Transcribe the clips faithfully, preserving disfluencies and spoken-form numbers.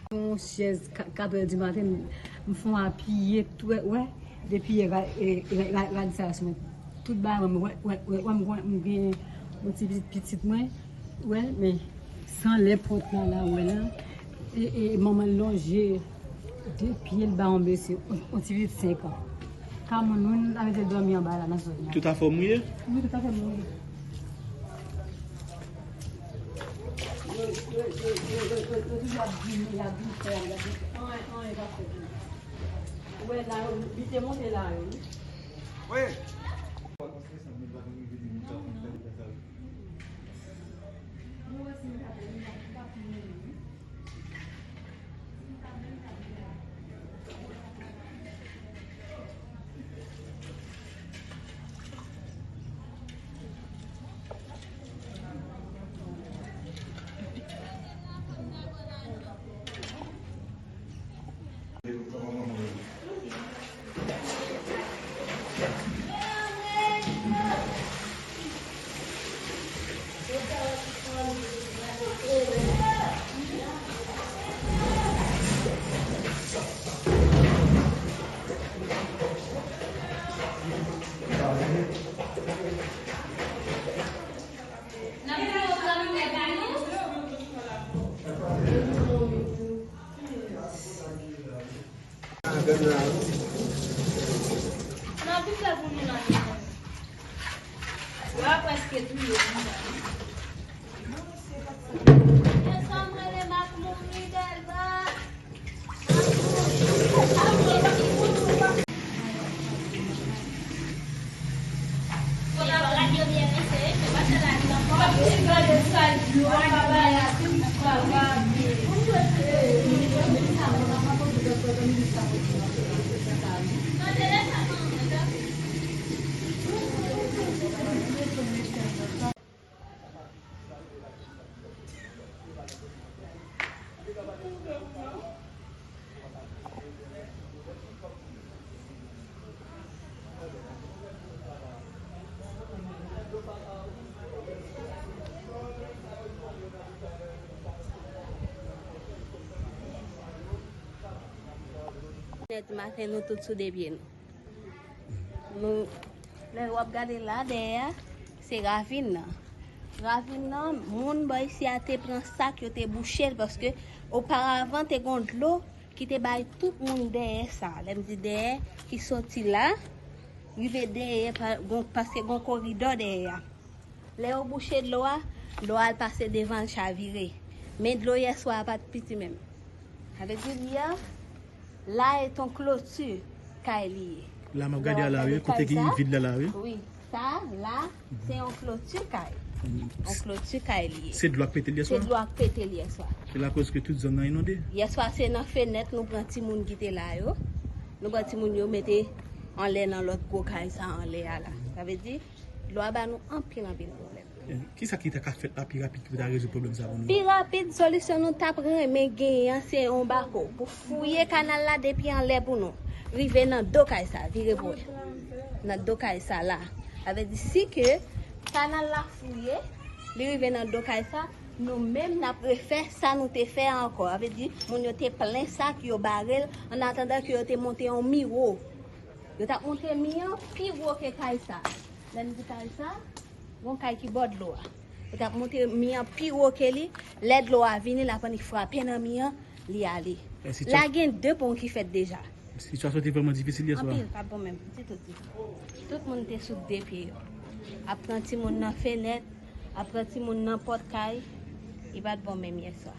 Yon chèz ka-, katrè di maten, m, m fè yon apiye, tout, wè, depi yè, ra-, e, ra-, ra-, rad sa sou mwen. Tout bagay mwen, wè, wè, wè, wè, m gen, m gen yon ti pitit, pitit mwen, wè, men san lè pòt la, la, wè, la, e, e, manman l lonje de pye, l ba yon mesye, yon, yon ti pitit senk an. Ka moun, moun avè l dòmi anba la, nan zòn nan. Tout afè w mouye? Wi, tout afè m mouye. Yo, yo, yo toujou ap vini, y ap vin fè, y ap vin fè. Anyen, anyen pa fèt. Ou wè la, yo, li te monte la, yo, wi. Wi. Nan vin fè pou nou la. Yo a prèske touye nou la. Desanm rele m ap mouri, Delva. Nèt maten, nou tout sou de pye nou. Nou, lè w ap gade la dèyè a, se ravin nan. Ravin nan, moun bò isi a te pran sak, yo te bouche l, paske oparavan te gon dlo ki te bay tout moun dèyè sa. Lè m di dèyè, ki soti la, rive dèyè, pa-, gon, paske gon koridò dèyè a. Lè yo bouche dlo a, dlo a al pase devan l chavire. Men dlo yèswa a pa t piti menm. Sa vle di li a, la e t on kloti kay li ye. La m ap gade a la, wi, kote ki vid la la, wi. Wi, sa la, se yon kloti kay. Mm. On kloti kay li ye. Se dlo ak pete l yèswa? Se dlo ak pete l yèswa. Se lakoz ke tout zòn nan inonde? Yèswa se nan fenèt nou pran timoun ki te la yo. Nou pran timoun yo mete anlè nan lòt gwo kay sa anlè a la. Sa vle di, dlo a ba nou anpil, anpil pwoblèm. Eh, kisa ki ta ka fèt la pi rapid ki pou ta rezoud pwoblèm sa pou nou? Pi rapid, solisyon nou t ap renmen genyen an, se yon bako pou fouye kanal la depi anlè pou nou. Rive nan do kay sa, vire pou wè. Nan do kay sa la. Sa vle di, si ke kanal la fouye, li rive nan do kay sa, nou menm n ap refè sa nou te fè a ankò. Sa vle di, moun yo te plen sak, yo bare l, an atandan ke yo te monte yon miwo. Yo t ap monte mi an pi wo ke kay sa. Lè m di kay sa, gon kay ki bò dlo a. Yo t ap monte mi an pi wo ke li. Lè dlo a vini, l ap annik frape nan mi an, li ale. Eh, la gen de pon ki fèt deja. Sitiyasyon te vrèman difisil yèswa? Anpil, pa t bon menm, ditou, ditou. Tout moun te sou de pye yo. Ap pran timoun nan fenèt, ap pran timoun nan pòt kay, li pa t bon menm yèswa.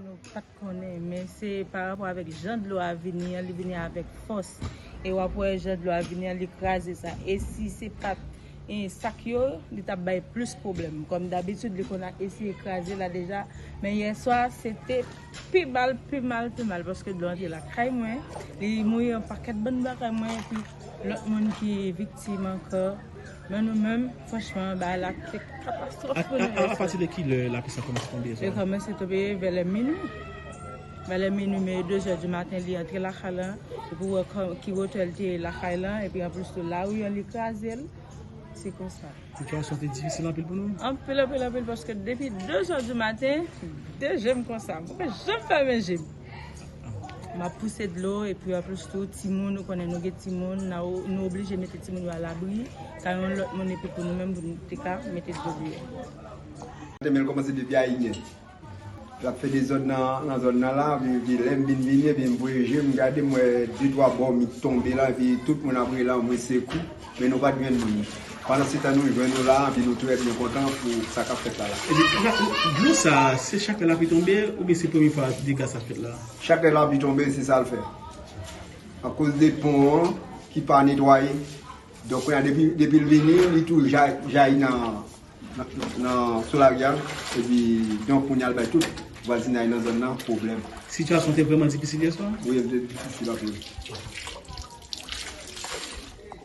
Nou pa t konnen, men se pa rapò avèk jan dlo a vini an, li vini avèk fòs. E w ap wè jan dlo a vini an, li kraze sa. E si se pa t, e, sak yo, li t ap bay plis pwoblèm. Kòm dabitid, li konn eseye kraze la deja. Men yèswa, se te pi mal, pi mal, pi mal, paske dlo antre lakay mwen. Li mouye yon pakèt bann bagay mwen, epi lòt moun ki viktim ankò. Men nou menm, franchman, bagay la te katastwòf pou nou yèswa. A, a, a pati de ki lè lapli sa kòmanse tonbe yèswa? Li kòmanse tonbe vè lè minui. Vè lè minui, men de zè di maten, li antre lakay lan. Epi w wè kò-, ki wotè l te ye lakay lan. Epi anplis tou, lari an, li kraze l. Se konsa. Sitiyasyon te difisil anpil pou nou? Anpil, anpil, anpil, paske depi de zè di maten, de je m konsa. Mwen pa janm fèmen je m. M ap pouse dlo, epi anplis tou, timoun, ou konnen nou gen timoun, n a- nou oblije mete timoun yo alabri, ka yon lòt moun epi pou nou menm, pou nou te ka mete dlo deyò. Temel kòmanse depi ayinyen. L ap fè dezòd nan, nan zòn nan la, epi, epi lè m vin vini, epi m voye je m gade, m wè de twa bò mi tonbe la, epi tout moun ap rele anmwe sekou, men nou pa t jwenn moun. Pandan se tan nou jwenn nou la, epi nou trè byen kontan pou sa k ap fèt la la. Epi, la, dlo sa, se chak lè lapli tonbe, oubyen se premye fwa dega sa fèt la? Chak lè lapli tonbe, se sa l fè. Akoz de pon an ki pa netwaye. Donk, kounye a, depi, depi l vini, li tou ja- jayi nan, nan, nan sou lari a. Epi, donk, kounye a, l bay tout vwazinay nan zòn nan pwoblèm. Sitiyasyon te vrèman difisil yè swa? Wi, l te difisil anpil.